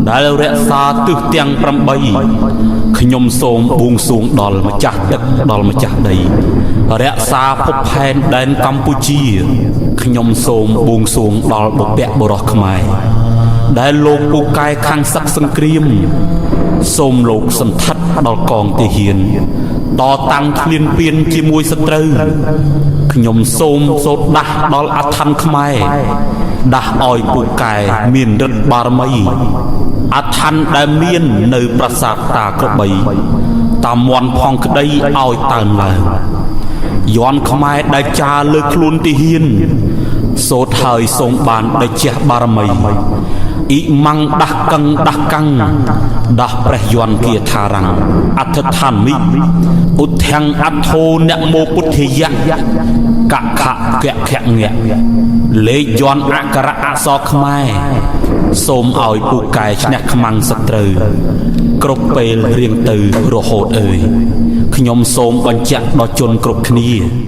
ដែលរក្សាទិសទាំង8ខ្ញុំសូមបួងសួងដល់ម្ចាស់ទឹកដល់ម្ចាស់ដី រក្សាភពផែនដែនកម្ពុជា ខ្ញុំសូមបួងសួងដល់បុព្វបុរសខ្មែរដែលលោកពូកែខាងសឹកសង្គ្រាម សូមលោកសន្ធិដ្ឋដល់កងទាហានតតាំងឃ្លានពៀនជាមួយសត្រូវ ខ្ញុំសូមសូត្រដាស់ដល់អឋានខ្មែរដាស់ឲ្យពូកែមានរិទ្ធបារមីអឋានដែលមាននៅប្រាសាទតាក្របីតាមមន់ផងក្តីឲ្យតើនឡើងយន់ខ្មែរដែលចារលើខ្លួនទាហាន សូត្រហើយសូមបានដោយជះបារមីអ៊ីម៉ាំងដាស់កឹងដាស់កាំងដាស់ព្រះយន្តគាថារាំងអធិដ្ឋាមិឧទ្ធាំងអធោនមោពុទ្ធិយៈកខកខងៈលេខយន្តអក្ខរៈអក្សរខ្មែរសូមឲ្យពូកែឈ្នះខ្មាំងសត្រូវគ្រប់ពេលរៀងទៅរហូតអើយខ្ញុំសូមបញ្ជាក់ដល់ជនគ្រប់គ្នា។